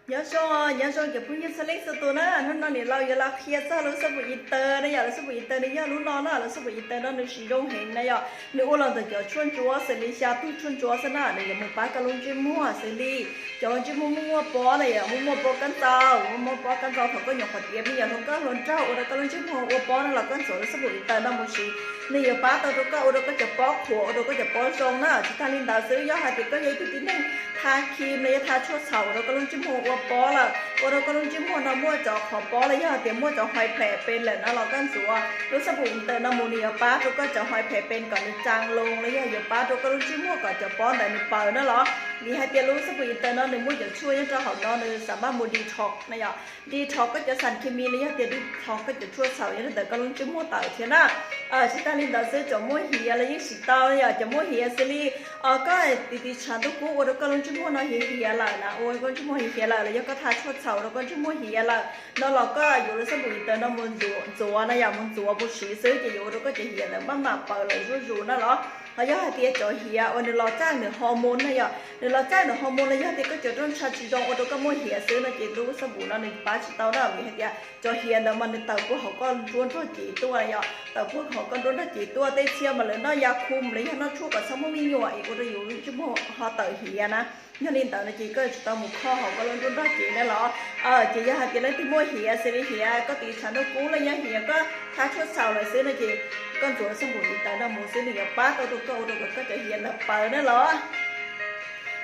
Nyob zoo, nyob zoo cov phooj ywg txhua leej txhua tus na, hnub no niam laus yuav los qhia txog lub xab pum Easter na yom. Lub xab pum Easter nws yog lub no na, lub xab pum Easter no nws siv zoo heev na yom. Nws ua los ntawm cov tshuaj ntsuab xws li xya tug tshuaj ntsuab xwb na, nws yuav mus pab koj lub ntsej muag xws li cov ntsej muag muaj muaj pob na yom, muaj muaj pob kab ntxaus, muaj muaj pob kab ntxaus thaum koj nyuam qhuav tiav me nyuam hluas nkauj hluas nraug ua rau koj lub ntsej muag ua pob na los koj ntxuav lub xab pum Easter no mus siv, nws yuav pab tau rau koj ua rau koj cov pob qhuav, ua rau koj cov pob zoo na. Tsis tag li ntawd xwb, yog hais tias koj yog ib tug tib neeg tha kheam los yog tha tshuaj txhaum ua rau koj lub ntsej muag ua pob lawm, ua rau koj lub ntsej muag no muaj cov qhov pob los yog hais tias muaj cov white head pain lawm no los koj ntxuav lub xab pum Easter no mus nws yuav pab rau koj cov white head pain kom nws tsaa loo los yog yuav pab rau koj lub ntsej muag kom cov pob ntawd nws paws na los. Vim hais tias lub xab pum Easter no nws muaj cov tshuaj nyob rau hauv no nws xam maj mus detox na yom, detox koj cov xas khev mis los yog tias detox koj cov tshuaj txhaum nyob rau ntawm koj lub ntsej muag tawm thiab na. Tsis tag li ntawd xwb, cov muaj hiav los yeej siv tau na yom, cov muaj hiav xws li koj tiv tiv tshav ntuj kub ua rau koj lub ntsej muag no hiav hiav lawm na, ua koj lub ntsej muag hiav hiav lawm los yog koj tha tshuaj txhaum rau koj ntsej muag hiav lawm no los koj yuav lub xab pum Easter no mus ntxuav na yom, mus ntxuav mus siv xwb ces yuav ua rau koj cov hiav ntawd maj mam paws lawm zuj zus na los. Ho yog hais tias cov hiav uas nws los txawj nws hormone na yom, nws los txawj nws hormone los yog tias koj cov rooj ntsha tsis zoo ua rau koj muaj hiav xwb no ces lub xab pum no nws pab tsis tau na, vim hais tias cov hiav ntawd mas nws tawm puag hauv koj nruab nrog cev tuaj yom, tawm puag hauv koj nruab nrog cev tuaj, tej txhia mas lawv noj ya khum los yog noj tshuaj kom txhob muaj me nyuam es ua rau yus lub ntsej muag ho tawm hiav na. Yog li ntawd no ces koj yuav tsum tau mus kho hauv koj lub nruab nrog cev na los. Ces yog hais tias leej twg muaj hiav xws li hiav koj tiv tshav ntuj kub los yog hiav koj tha tshuaj txhaum lawm xwb no ces koj ntxuav xab pum Easter no mus xwb nws yuav pab tau rau koj ua rau kom koj cov hiav ntawd paws na los.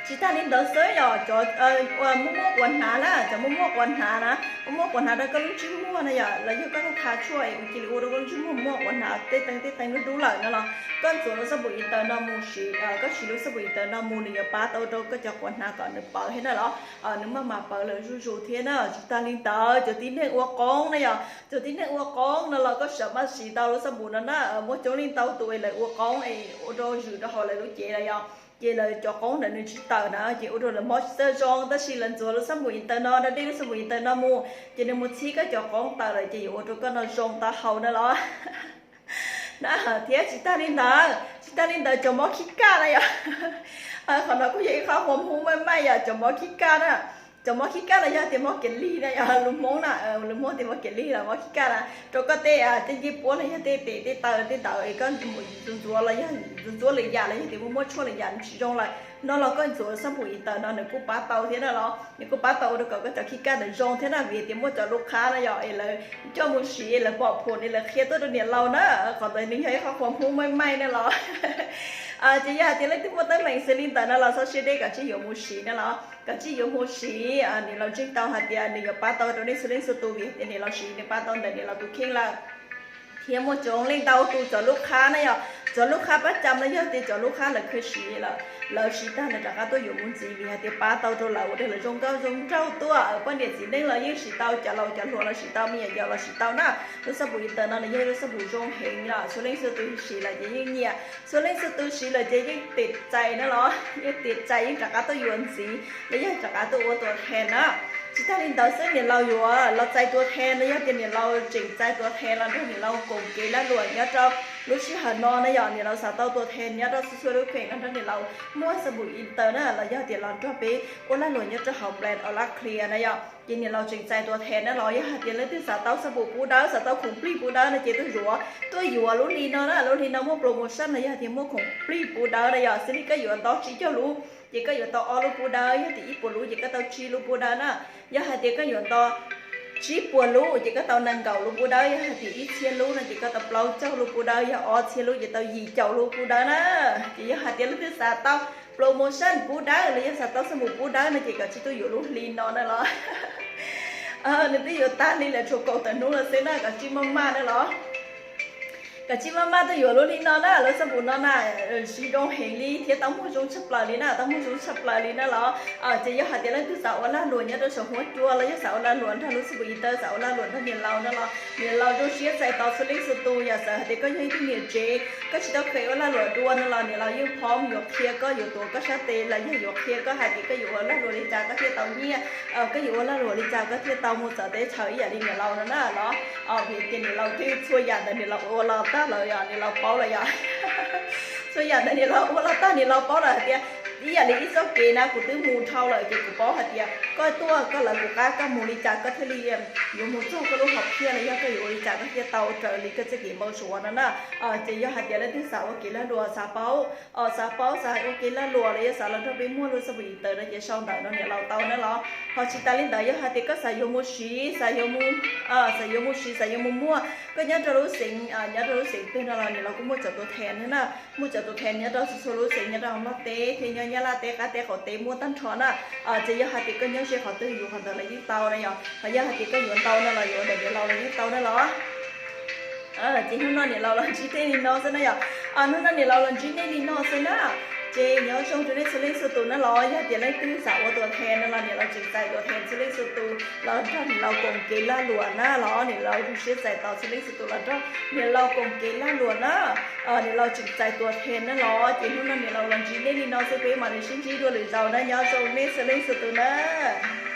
Tsis tag li ntawd xwb yom, cov muaj muaj quas hnav na, cov muaj muaj quas hnav na, muaj muaj quas hnav rau koj lub ntsej muag na yom, los yog koj tha tshuaj es ua cia li ua rau koj lub ntsej muag muaj quas hnav tej teev tej teev dub dub lawm no los koj ntxuav lub xab pum Easter no mus siv, koj siv lub xab pum Easter no mus nws yuav pab tau rau koj cov quas hnav kom nws paws thiab na los. Nws maj mam paws lawm zuj zus thiab na. Tsis tag li ntawd cov tib neeg ua qoob na yom, cov tib neeg ua qoob no los koj sam maj siv tau lub xab pum no na. Muaj coob leej ntau tus es lawv ua qoob es ua rau zwm rau hauv lawv lub cev lawm yom, ces lawv cov qoob ntawd nws tsis tawm na ces ua rau lawv mob tsis txawj zoo, tab sis lawv ntxuav lub xab pum Easter no, da dej lub xab pum Easter no mus ces nws mus txhib koj cov qoob tawm lawm ces yuav ua rau koj no zoo tau hau na los. Na, thiab tsis tag li ntawd, tsis tag li ntawd cov mob khib kaj na yom. Qhov no kuj yog ib qho uas Hmoob maj maj yom, cov mob khib kaj na. Cov mob khib kaj los yog tias mob kiav lig na yom, lus Hmoob na, lus Hmoob tias mob kiav lig los mob khib kaj na, rau koj tej, tej ncej puab los yog tej tes tej taw tej ntawd es koj ntxuav ntxuav los yog ntxuav ntxuav lwm yam los yog tias muaj muaj tshuaj lwm yam nws tsis zoo lawm no los koj ntxuav xab pum Easter no nws kuj pab tau thiab na los, nws kuj pab tau ua rau kom koj cov khib kaj ntawd zoo thiab na. Vim tias muaj cov lub qhab na yom es lawv coj mus siv es lawv pom phom es lawv qhia tuaj rau niam laus na, qhov ntawd nws yog ib qho uas Hmoob maj maj na los. Ces yog hais tias leej twg muaj teeb meem xws li ntawd no los txhob siab deb, kav tsij yuav mus siv na los, kav tsij yuav mus siv. Niam laus ntseeg tau hais tias nws yuav pab tau rau nej txhua leej txhua tus vim tias niam laus siv nws pab tau ntawm niam laus tus kheej lawm. Thiab muaj coob leej ntau tus cov lub qhab na yom, cov lub qhab pab cam no yog tias cov lub qhab lawv kheev siv lawm, lawv siv tag lawv rov qab tuaj yuav mus ntxiv vim hais tias pab tau rau lawv ua rau lawv zoo nkauj zoo nraug tuaj. Poj niam txiv neej los yeej siv tau, cov laus cov hluas los siv tau, me nyuam yaus los siv tau na. Lub xab pum Easter no nws yog lub xab pum zoo heev yom, txhua leej txhua tus siv lawm ces yeej nyiam, txhua leej txhua tus siv lawm ces yeej tes txais na los, yeej tes txais yeej rov qab tuaj yuav ntxiv los yog rov qab tuaj ua tuam thees na. Tsis tag li ntawd xwb niam laus yuav los txais tuam thees los yog tias niam laus tseem txais tuam thees los nrog niam laus koom kev lag luam nyob rau lub sij hawm no na yom, niam laus xav tau tuam thees nyob rau txhua txhua lub kheem los nrog niam laus muag xab pum Easter na los yog tias los nrog peb ua lag luam nyob rau hauv brand Ola Clear na yom. Ces niam laus tseem txais tuam thees na los yog hais tias leej twg xav tau xab pum pub dawb, xav tau khoom plig pub dawb no ces tuaj yuav, tuaj yuav lub hli no na, lub hli no muaj promotion los yog tias muaj khoom plig pub dawb na yom, xws li koj yuav tau tsib caug lub ces koj yuav tau ob lub pub dawb, yog tias ib puas lub ces koj tau tsib lub pub dawb na. Yog hais tias koj yuav tau tsib puas lub ces koj tau nees nkaum lub pub dawb, yog hais tias ib txhiab lub no ces koj tau plaub caug lub pub dawb, yog ob txhiab lub ces tau yim caum lub pub dawb na. Ces yog hais tias leej twg xav tau promotion pub dawb los yog xav tau xab pum pub dawb no ces kav tsij tuaj yuav lub hli no na los. Nws twb yuav tag hli lawm, tshuav kaum tawm hnub lawm xwb na, kav tsij maj maj na los. Kav tsij maj maj tuaj yuav lub hli no na, lub xab pum no na, siv zoo heev li thiab tau muag zoo tshaj plaws li na, tau muag zoo tshaj plaws li na los. Ces yog hais tias leej twg xav ua lag luam nyob rau saum huab cua los yog xav ua lag luam nrog lub xab pum Easter, xav ua lag luam nrog niam laus no los niam laus zoo siab txais tos txhua leej txhua tus. Yog xav hais tias koj yog ib tug niam tsev, koj tsis tau kheev ua lag luam dua no los niam laus yeej pom yuav qhia koj, yuav tuav koj sab tes los yog yuav qhia koj hais tias koj yuav ua lag luam li cas koj thiaj tau nyiaj, koj yuav ua lag luam li cas koj thiaj tau mus txawv teb chaws ib yam li niam laus no na los. Vim tias niam laus twb txhua yam ntawd niam laus ua los tag lawm yom, niam laus paub lawm yom. Txhua yam ntawd niam laus ua los tag, niam laus paub lawm hais tias Ib yam li ib txoj kev na kuv twb mus dhau lawm ces kuv paub hais tias koj tuaj koj lawv kuv qab koj mus li cas koj thiaj li yuav mus txog koj lub hom phiaj los yog koj yuav ua li cas koj thiaj tau raws li koj txoj kev npau suav no na. Ces yog hais tias leej twg xav ua kev lag luam xav paub, xav paub xav ua kev lag luam los yog xav los nrog peb muag lub xab pum tawm no ces sau ntawm no niam laus tau na los. Ho tsis tas li ntawd yog hais tias koj xav yuav mus siv, xav yuav mus, xav yuav mus siv xav yuav mus muag, koj nyob rau lub xeev, nyob rau lub xeev twg no los niam laus kuj muaj cov tus then na. Muaj cov tus then nyob rau txhua txhua lub xeev nyob rau hauv Nplog teb thiab nyob Nyab Laj teb qab teb qaum teb muaj tag nrho na. Ces yog hais tias koj nyob ze qhov twg yuav qhov ntawd los yeej tau na yom, ho yog hais tias koj yuav ntau no los yuav ntawm niam laus los yeej tau na los. Ces hnub no niam laus los ntsib nej li no xwb na yom. Hnub no niam laus los ntsib nej li no xwb na. Ces nyob zoo rau nej txhua leej txhua tus na los yog tias leej twg xav ua tuam then no los niam laus tseem txais tuam then txhua leej txhua tus los nrog niam laus koom kev lag luam na los niam laus zoo siab txais tos txhua leej txhua tus los nrog niam laus koom kev lag luam na. Niam laus tseem txais tuam then na los ces hnub no niam laus los ntsib nej li no xwb peb mam li sib ntsib dua lwm zaus na nyob zoo nej txhua leej txhua tus na.